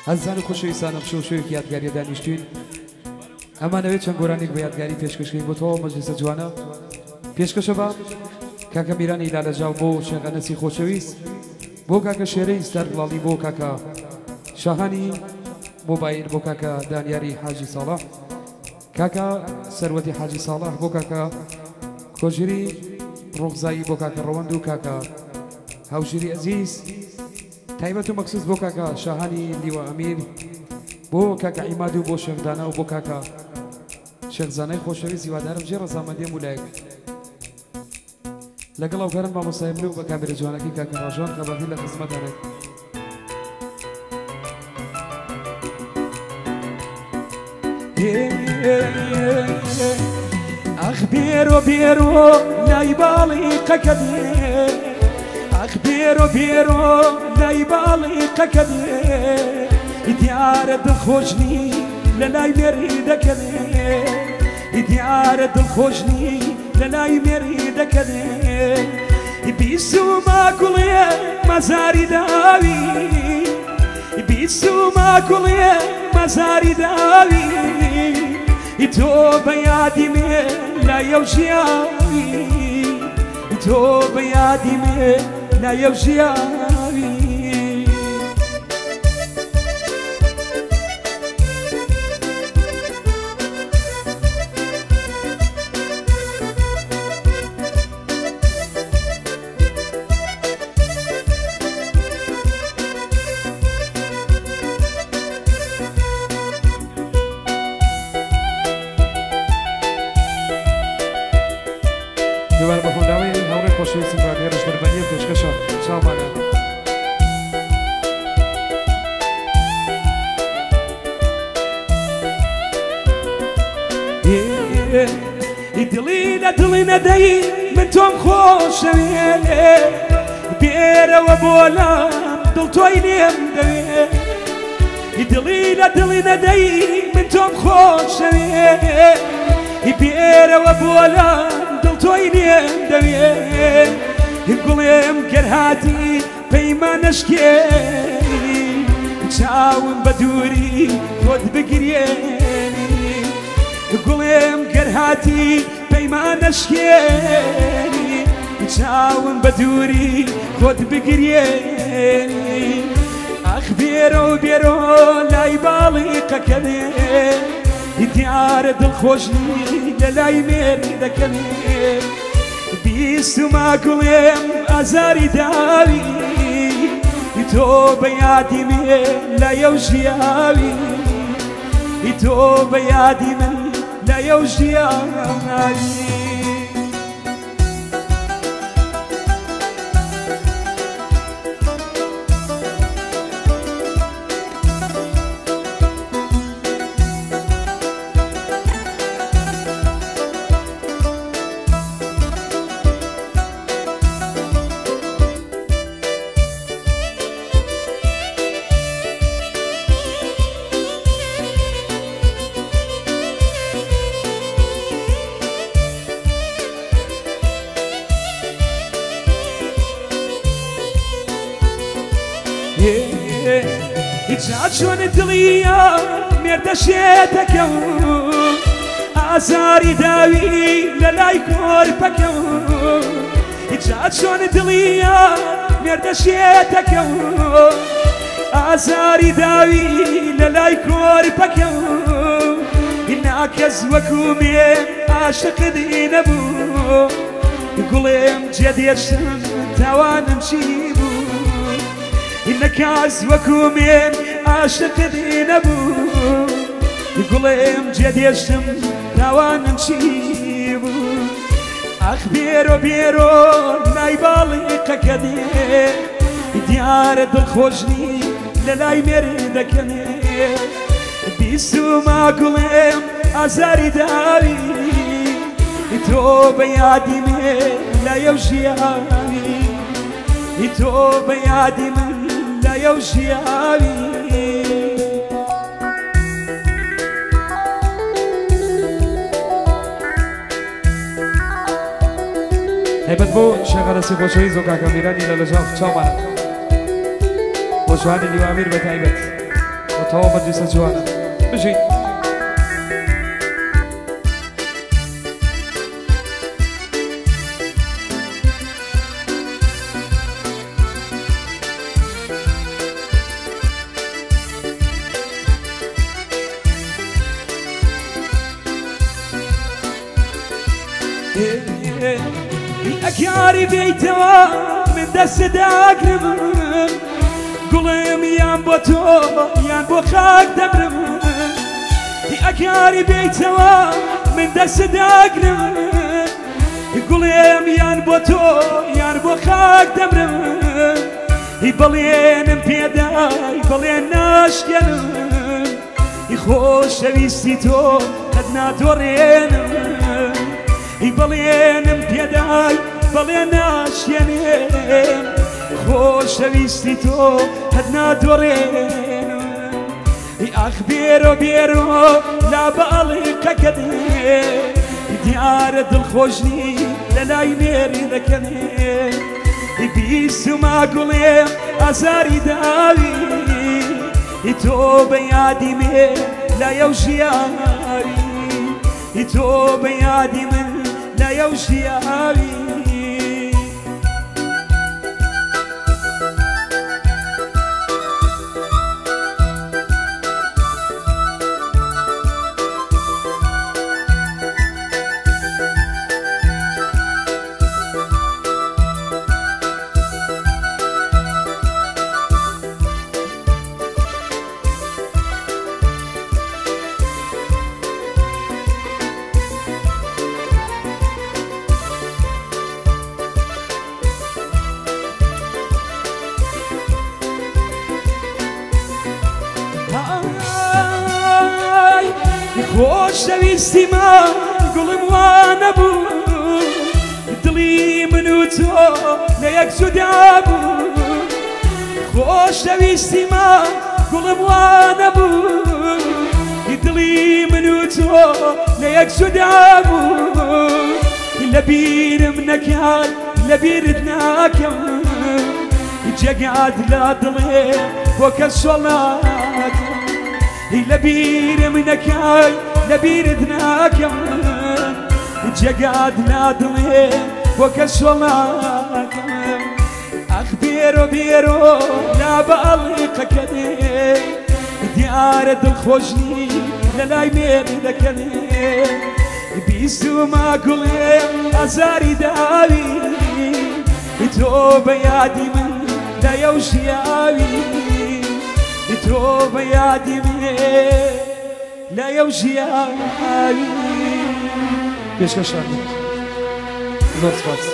ئەزیزان و خۆشەویستانم شەو شەوێکی یادگاریە دانیشتوین ئەمانەوێت چەند گۆرانێک بە یادگاری پێشکەشکەین بۆ تەواو مەجلیسە جوانە پێشکەشە بە کاکە میرانی لالەجاو بۆ شێخ ئەنەسی خۆشەویست بۆ کاکە شێرەی ستار گڵاڵی بۆ کاکە شاهانی مۆبایل بۆ کاکە دانیاری حاجی ساڵح کاکە سەروەتی حاجی ساڵح بۆ کاکە کۆژری ڕۆخزایی بۆ کاکە ڕەوەند و کاکە هاوژیری ئەزیز تایبەت و مەخسوس بۆ کاکە شاهانی لیوا ئەمیر بۆ کاکە عیماد و بۆ شێخ دانا و بۆ کاکە شێخ زانای خۆشەویست هیوادارم جێ ڕەزامەندی هەموو لایەک بێت لەگەڵ ئەوکارم مامۆستای من و بە کامێرە جوانەکەی کاکە ڕاژوان خەباتی لە خزمەتانێت. ئاخ بێرۆ بێرۆ لای باڵی قەکە بێ ئاخ بێرۆ بێرۆ لای باڵی قەکە بێ دیارە دڵخۆش نی لە لای مێری دەکەنێ دیارە دڵخۆش نی لە لای مێری دەکەنێ بیسوما گوڵێ مەزاری داوی بیسوما گوڵێ مەزاری داوی تۆ بە یادی مێ لایەو ژیاوی تۆ بە یادی مێ لایەو ژیاوی. دووبارە بە هۆنراوەی هاوڕێ خۆشەویستم ڕاگەیەڕش دەربەندیە پێشکەشە چاومانە. دڵی لە دڵی نەدەی من تۆم خۆشەوێ بێرەوە بۆ لام دڵ تۆی لێم دەوێ دڵی لە دڵی نەدەی من تۆم خۆشەوێ بێرەوە بۆ لام دڵ تۆی لێم دەوێ گوڵێم گەر هاتی پەیمانەشکێنی چاوم بە دووری خۆت بگرێنی گوڵێم گەر هاتی پەیمانەشکێنی چاوم بە دووری خۆت بگرێنی ئاخ بێرە و بێرۆ لای باڵی قەکەنێ دیارە دڵخۆش نی لە لای مێری دەکەنێ بیستما گوڵێم ئازاری داوی تۆ بە یادی مێ لایەو ژیاوی تۆ بە یادی من لایەو ژیاوی. جا چۆن دڵیە مێردەشێتەکەم ئازاری داوی لە لای کۆرپەکەم جا چۆن دڵیە مێردەشێتەکەم ئازاری داوی لە لای کۆرپەکەم ناکەس وەکو مێ عاشقت نەبوو گوڵێم جێدێشم تاوانم چی بوو نەکاس وەکو مێن عاشقت نەبوو گوڵێم جێدێشم تاوانم چی بوو ئاخ بێرۆ بێرۆ لای باڵی قەکە دێ دیارە دڵخۆش نی لە لای مێرێ دەکەنێ بیسوما گوڵێم ئازاری داوی تۆ بە یادی مێ لایەو ژیاوی تۆ بە یادی من لایەو ژیاوی. تایبەت بۆ شێخەرەسی خۆشەویست و کاکە میرانی لە لەژاو چاومانە بۆ شوانی لیوامیر بە تایبەت بۆ تەواو مەجلیسە جوانە. بژین. ئەکاری بێیتەوە من دەست داگرم، گوڵم یان بۆ تۆ یان بۆ خاک دەمرم. ئەکاری بێیتەوە من دەست داگرم، گوڵێم یان بۆ تۆ یان بۆ خاک دەمرم. بەڵێنم پێدای بەڵێن ناشکێنم، خۆشەویستی تۆ قەت نادۆڕێنم. بەڵێنم پێدای بەڵێن ناشکێنم، خۆشەویستی تۆ قەت نادۆڕێنم. ئاخ بێرۆ بێرۆ لا باڵیقەکەت، دیارە دڵخۆش نی لە لای مێری دەکەنێ. بیسوما گوڵێم ئازاری داوی، تۆ بە یادی مێ لایەو ژیاوی، تۆ بە یادی من لایەو ژیاوی. خۆشەویستی من گوڵم وانە بوو، دڵی من و تۆ لە یەک جودا بوو. خۆشەویستی من گوڵم وانە بوو، دڵی من و تۆ لە یەک جودا بوو. لە بیرم نەکات لە بیرت ناکەم، جێگات لە دڵێ بۆ کەس شۆڵ ناکەم. لە بیرم نەکای لە بیرت ناکەم، جێگات لە دڵێ بۆ کەس شۆڵ ناکەم. ئاخ بێرۆ بێرۆ لا باڵیقەکەت، دیارە دڵخۆش نی لە لای مێری دەکەنێ. بیسوما گوڵێم ئازاری داوی، تۆ بە یادی من لایەو ژیاوی، تۆ بە یادی من لایەو ژیاوی. پێشکەشان زۆر سپاس.